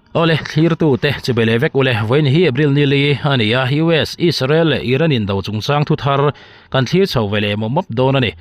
Awle, thlirtute chibai leh vek ule, vawiin hi April ni li a ni a, US, Israel leh Iran indo chungchang thu thar kan thlir chho ve leh mawp mawp dawn a ni.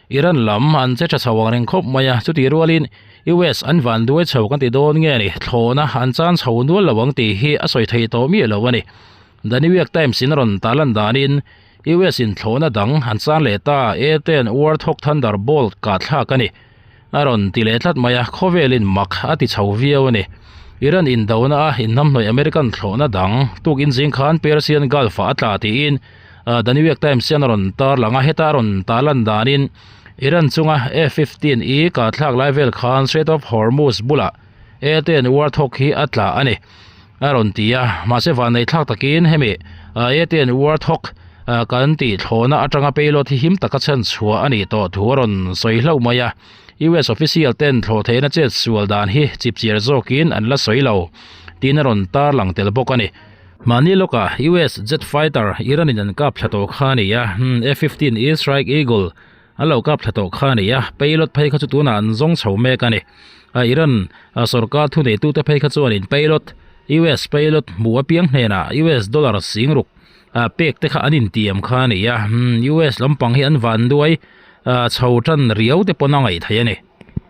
Iran lam an che tha chho ang reng khawp mai a, chutih rualin US an van duai chho kan ti dawn nge ni, thlawhna an chan chho nual lo ang tih hi a sawi thei tawh miah lo a ni. The New York Times in a rawn tarlan danin US in thlawhna dang an chan leh ta, A-10 Warthog Thunderbolt kah thlak a ni. A rawn ti leh tlat mai a, khawvelin mak a ti chho viau a ni. Iran indona a inhnamhnawih American thlawhna dang tukin zing khan Persian Gulf ah a tla tiin The New York Times hian a rawn tarlang a, heta a rawn tarlan danin Iran chunga F-15 E kah thlak lai vel khan Strait of Hormuz bulah A-10 Warthog hi a tla a ni. A rawn ti a, mahse vanneih thlak takin hemi A-10 Warthog kan tih thlawhna atanga payload hi him taka chhan chhuah a nih tawh thu a rawn sawi hlauh mai a. US official ten thlawh theihna chet sual dan hi chipchiar zawkin an la sawi lo tiin a rawn tarlang tel bawk a ni. Mahni lawkah US jet fighter Iran in an kap thla tawh kha a ni a, F-15 E Strike Eagle An lo kap thla tawh kha a ni a, payload phei kha chu tunah an zawng chho mek a ni. Iran sorkar thuneitute phei kha chuanin payload, US payload hmuh apiang hnenah US dollar singruk pek te kha an intiam kha a ni a, US lampang hi an vanduai chho tan riau te pawn a ngaih theih a ni.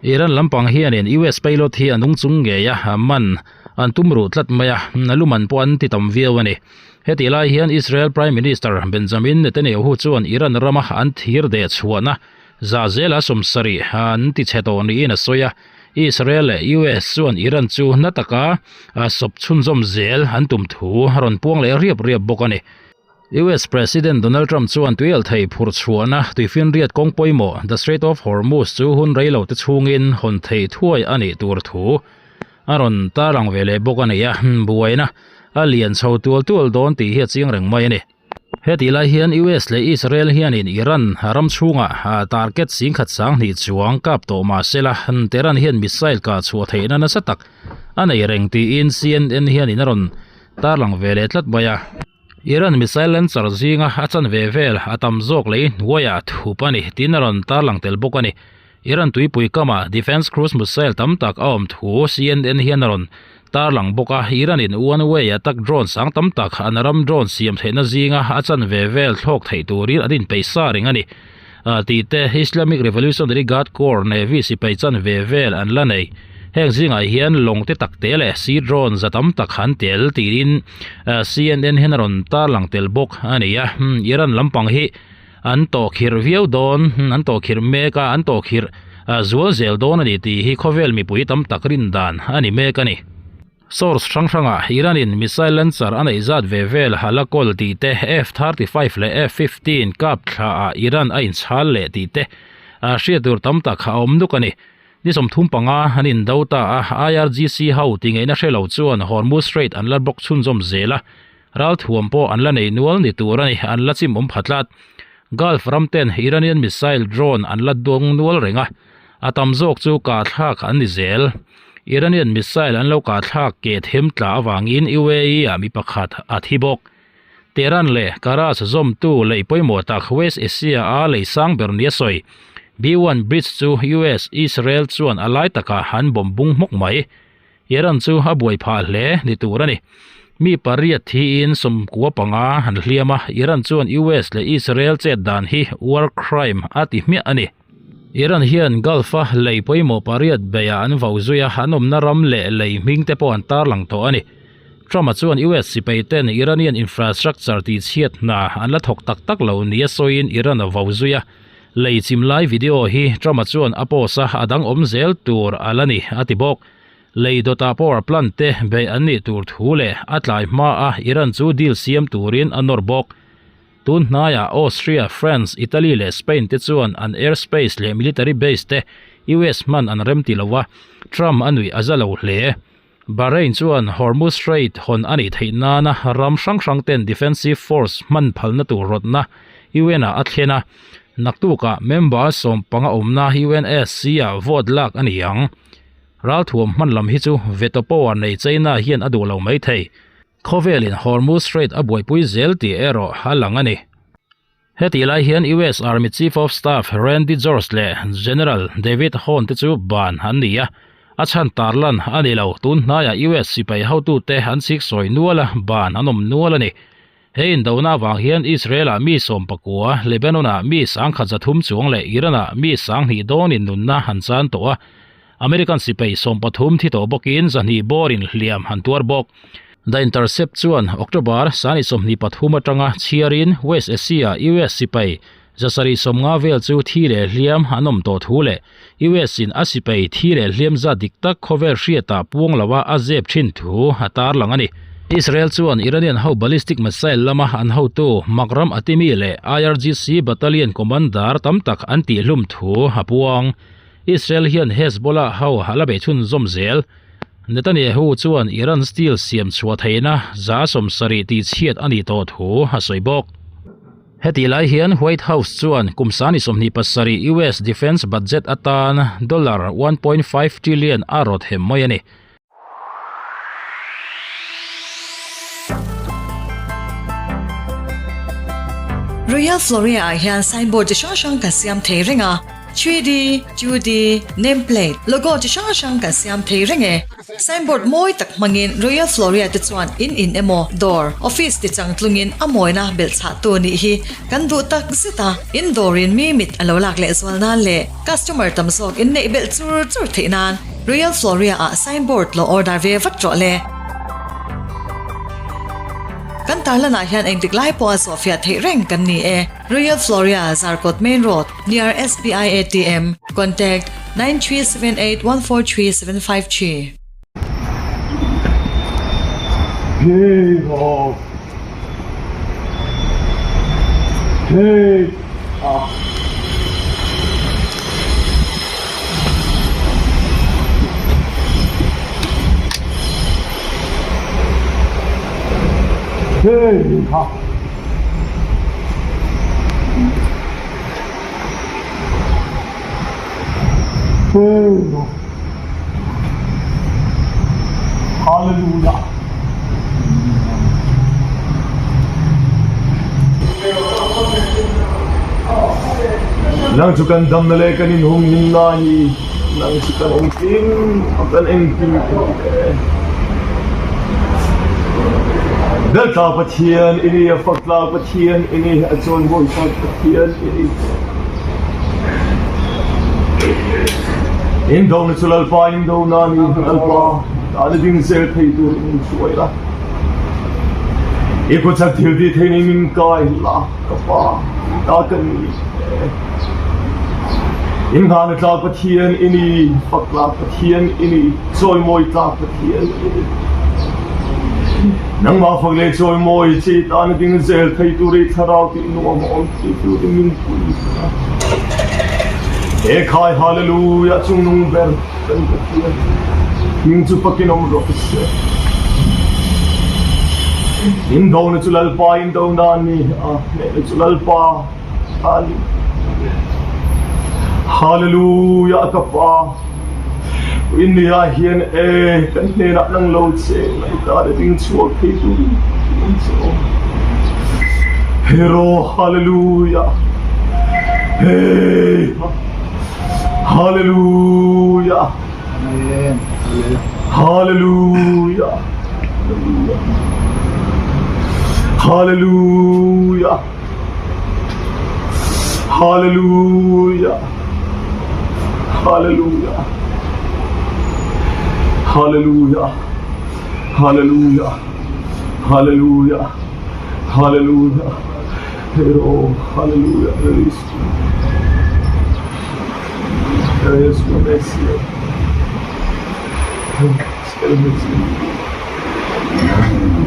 Iran lampang hianin US payload hi a nung chung ngei a, man an tum ruh tlat mai a, a luman pawh an ti tam viau a ni. Hetih lai hian Israel Prime Minister Benjamin Netanyahu chuan Iran rama an thir deh chhuahna za zela 70 an ti chhe tawh niin a sawi a. Israel leh US chuan Iran chu na taka sawp chhunzawm zel an tum thu a rawn puang leh riap riap bawk a ni. US President Donald Trump chuan tuialthei phurh chhuahna tuifinriat kawng pawimawh The Strait of Hormuz chu hun reilo te chhungin hawn thei thuai a nih tur thu a rawn tarlang ve leh bawk a ni a, buaina a lian chho tual tual dawn tih hi a chiang reng mai a ni. Hetih lai hian US leh Israel hianin Iran ram chhungah target singkhat 2000 chuang kap tawh mah sela, Tehran hian missile kah chhuah theihna nasa tak a nei reng tiin CNN hianin a rawn tarlang ve leh tlat mai a. Iran missile launcher zinga a chanve vel a tam zawk lei hnuaiah thup a ni tiin a rawn tarlang tel bawk a ni. Iran tuipui kamah defence cruise missile tam tak a awm thu CNN hian a rawn tarlang bawk a, Iran in one way attack drone sang tam tak an ram drone siam theihna zinga a chanve vel thlawk theih turin an inpeih sa reng a ni tih te Islamic Revolutionary Guard Corps Navy sipai chanve vel an la nei. Heng zingah hian lawng te tak te leh sea drone za tam tak an tel tiin CNN hian a rawn tarlang tel bawk a ni a, Iran lampang hi An tawhkhirh viau dawn, an tawhkhirh mek a, an tawhkhirh zual zel dawn a ni tih hi khawvel mipui tam tak rin dan a ni mek a ni. Source hrang hrangah Iran-in missile launcher a neih zat ve vel a la kawl tih te, F-35 leh F-15 kap thlaah Iran a inchhal leh tih te hriat tur tam tak a awm nuk a ni. Ni 35 an indo ta a, IRGC ho tingeihna hre lo chuan Hormuz Strait an la bawk chhunzawm zel a, Ralthuam pawh an la nei nual ni tur a ni, an la chim awm pha tlat. Gulf ram ten Iranian missile drone an la dawng nual reng a, a tam zawk chu kah thlak an ni zel. Iranian missile an lo kah thlak keh them tla avangin UAE ah mi pakhat a thi bawk. Tehran leh Karaj zawmtu lei pawimawh tak West Asia a lei sang ber nia sawi B-1 bridge chu US, Israel chuan a lai takah an bomb bung hmawk mai. Iran chu a buai phah hle ni tur a ni. Mi pariat thiin 95 an hliam a, Iran chuan US leh Israel chet dan hi war crime a ti hmiah a ni. Iran hian Gulf-a lei pawimawh pariat beiah an vau zui a, an awmna ram leh lei hming te pawh an tarlang tawh a ni. Trump-a chuan US sipai ten Iranian infrastructure tihchhiat hna an la thawk tak tak lo nia sawiin Iran a vau zui a, lei chim lai video hi Trump-a chuan a post a, a dang awm zel tur a la ni a ti bawk. Lei dawtah power plant te beih an nih tur thu leh a tlai hma a Iran chu deal siam turin a nawr bawk. Tun hnaiah Austria, France, Italy leh Spain te chuan an airspace leh military base te US hman an remti lo a, Trump a nuih a za lo hle. Bahrain chuan Hormuz Strait hawn a nih theih nana ram hrang hrang ten defensive force hman phalna tur rawtna UN-ah a thlen a, naktukah member 15 awmna UNSC-ah vote lak a ni ang. Ralthuam hman lam hi chu veto power nei China hian a duh lo mai thei. Khawvelin Hormuz Strait a buaipui zel tih erawh a lang a ni. Hetih lai hian US Army Chief of Staff Randy George leh General David Horn te chu ban an ni a. A chhan tarlan a ni lo. Tun hnaiah US sipai hotute an siksawi nual a, ban an awm nual a ni. He indona avang hian Israel-ah mi 19, Lebanon-ah mi 1,300 chuang leh Iran-ah mi 2,000 dawnin nunna an chan tawh a. American sipai 13 thi tawh bawkin 200 bawrin hliam an tuar bawk. The Intercept chuan October 23 atanga chhiarin West Asia-ah US sipai 750 vel chu thi leh hliam an awm tawh thu leh US in a sipai thi leh hliam zat dik tak khawvel hriatah puang loa a zep thin thu a tarlang a ni. Israel chuan Iranian ho ballistic missile lama an hotu Makram Atimi leh IRGC battalion commander tam tak an tihhlum thu a puang. Israel hian Hezbollah ho a la beihchhunzawm zel. Netanyahu chuan Iran steel siam chhuah theihna 70 tihchhiat a nih tawh thu a sawi bawk. Hetih lai hian White House chuan kum 27 US defence budget atan dollar 1.5 trillion a rawt hem mai a ni. Royal Floria ah hian signboard chi hrang hrang kan siam thei reng a, 3D, 2D, name plate, logo chi hrang hrang kan siam thei reng e. Signboard mawi tak hmangin Royal Floria te chuan in in emaw dawr, office ti chang tlungin a mawina belh chhahtu nih hi kan duh tak zet a, in dawrin mi mit a lo lak leh zual nan leh customer tam zawk in neih belh chur chur theih nan Royal Floria ah signboard lo order ve vat rawh le. Kan tarlanah hian engtik lai pawha zawhfiah theih reng kan ni e. Royal Floria, Zarkawt Main Road, near SBI ATM, contact 9378143753. Hey ho Hey ah Hey ha Hallelujah. Nang chu kan damna leh kan inhum him na hi, nang chu kan engkim a kan engkim i ni e. Delta Pathian i ni, a faktlak Pathian i ni, a chawimawisak Pathian i ni. Indona chu Lalpa indona a ni, Lalpa tan a ding zel thei tur in min hruai la. I kutchak thil tih theih nei min kai la, ka Pa, ta ka ni e. Inghana tlak Pathian i ni, fak tlak Pathian i ni, chawimawi tlak Pathian i ni. Nangmah fak leh chawimawi che tan a ding zel thei tur i thlarau tih nuam a awm thei turin min pui a. He khai Hallelujah chungnung ber kan Pathian hming chu fakin awm rawh se. Indona chu Lalpa indona a ni a, hnehna chu Lalpa a ni. Hallelujah ka Pa. India hian e kan hnenah nang lo che ngai ta le ding chhuak thei turin min che Hero hallelujah Hey hallelujah Amen Hallelujah Hallelujah Hallelujah Hallelujah Hallelujah Hallelujah Hallelujah Hallelujah Hero Hallelujah Yesu Messia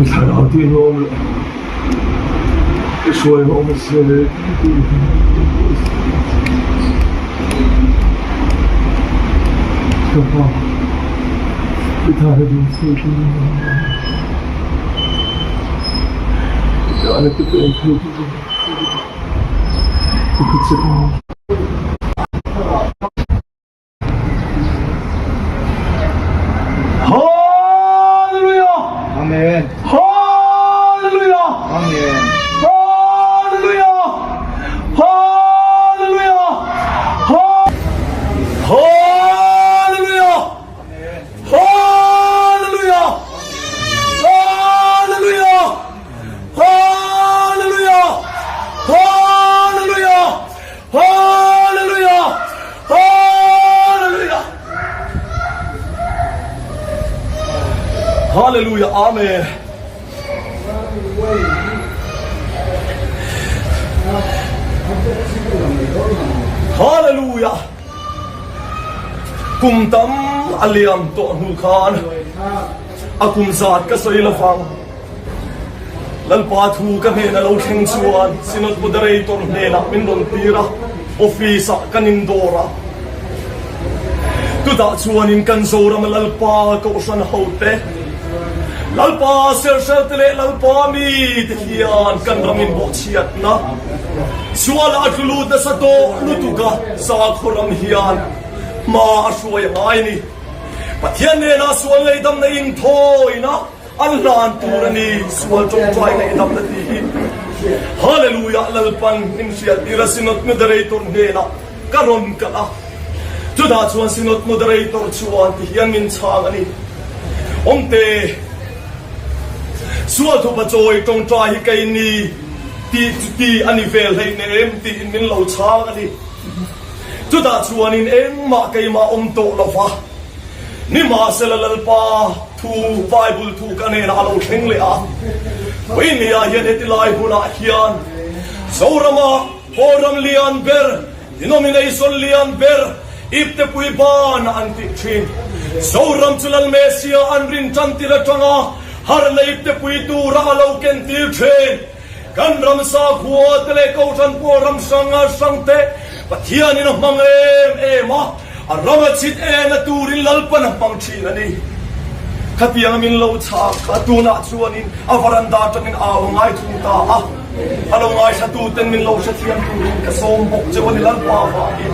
Thlarau tih hlawm leh i hruai hlawm a se Ka pa i thar a ding thei tur a ni i tan a ti peng thei tur a ni i kutchep Hallelujah! Amen. Hallelujah! Amen. Hallelujah! Hallelujah! Hallelujah! Hallelujah Amen. Hallelujah. Kum tam a liam tawh hnu khan a kum zat ka sawi lovang. Lalpa thu ka hnena lo thleng chuan Synod Moderator hnenah min rawn tir a, office ah kan indawr a. Chutah chuanin kan Zorama Lalpa Kohhran hote, Lalpa Serhrelte leh Lalpa mite hian kan ram inbawhchhiatna sualah a tlu lut nasa tawh lutuk a, sakhaw ram hian hma a hruai a ngai a ni. Pathian nena sual ngaihdamna inthawina An hlan tur a ni, sual tawngtai ngaihdamna tih hi. Hallelujah Lalpan min hriattir a Synod Moderator hnenah ka rawn kal a. Chutah chuan Synod Moderator chuan ti hian min chhang a ni. Awmte, sual thupa chawi tawngtai hi kei ni tih chu ti a ni vel hleih nem tiin min lo chhang a ni. Chutah chuanin engmah keimah awm tawh lova. Nimahsela Lalpa thu, Bible thu ka hnenah a lo thleng leh a. Vawinia hian heti lai hunah hian Zorama Forum lian ber, denomination lian ber, iptepui ban an tih thin. Zoram chu Lal Mesia an rin tan tir atanga harna iptepui tura a lo ken tir thin. Kan ram sakhua te leh Kohhran pawl ram hrang a hrang te Pathianin a hmang em em a, a ram a chhit en a turin Lalpan a hmang thin a ni. Khatiang a min lo chhak kha tunah chuanin a varanda atangin au a ngai thung ta a, a lo ngaithla tu ten min lo hrethiam turin ka sawm bawk cheu a ni Lalpa vangin.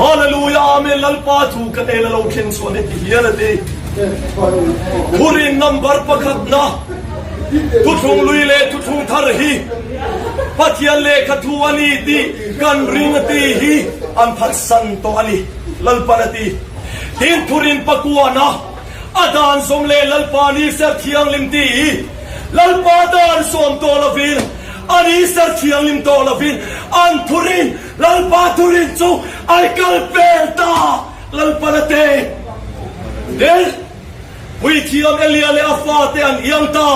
Hallelujah Amen Lalpa thu ka nen a lo thlen chuan heti hian a ti. Thurin number pakhatna. Thuthlung lui leh thuthlung thar hi Pathian lehkha thu a ni tih kan ring a ti hi an phatsan tawh a ni, Lalpan a ti. Tin, thurin pakuana a dan zawm leh Lalpa ni ser thianghlim tih hi Lalpa dan sawm tawh lovin, a ni ser thianghlim tawh lovin an thurin Lalpa thurin chu an kal pel ta, Lalpan a ti. Tin, Puithiam Elia leh a fate an iang ta.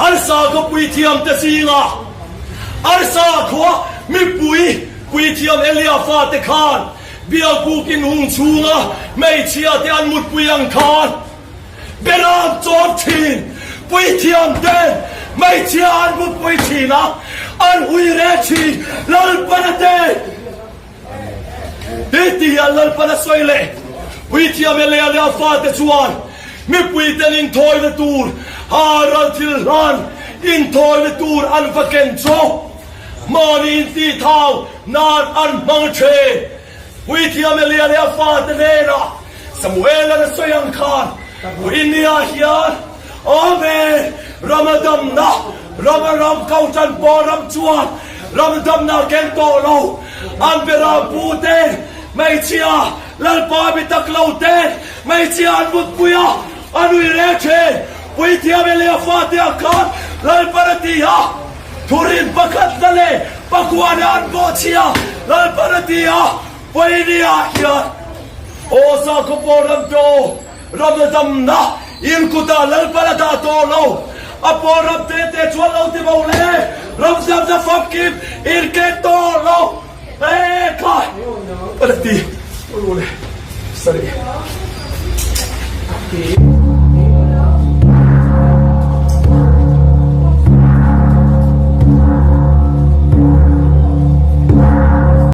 Arsa khaw puithiamte zingah Arsa khua mipui Puithiam Elia fate khan biakbuk inhung chhunga hmeichhiate an mutpui ang khan Beram chawm thin puithiamte hmeichhia an mutpui thin a, an hui reh thin Lalpana te. Heti a Lalpan a sawi leh Puithiam Elia leh a fate chuan mipuiten inthawina tur Haral thil hlan inthawina tur an va ken chu mahni intihthau nan an hmang thin. Puithiam Elia leh a fate hnenah Samuel-an a sawi ang khan Puinia hian Amen! Rama damna, Rama ram Kohhran pawh ram chuan ram damna a keng tawh lo. An beram pu te, hmeichhia, Lalpa mi tak lo te, hmeichhia an mutpui a, a nui reng thin. Puithiam Elia fate ang khan Lalpan a ti a, thurin pakhatna leh pakuana an bawhchhia Lalpan a ti a, Pawihnia hian aw sakhaw pawh ram te aw, Ram a damna in kutah Lalpan a dah tawh lo. A pawl ram te te chuan lo ti bo le. Ram zamna famkim in ken tawh lo. E khai! Ka la ti. Ru le. Sorry.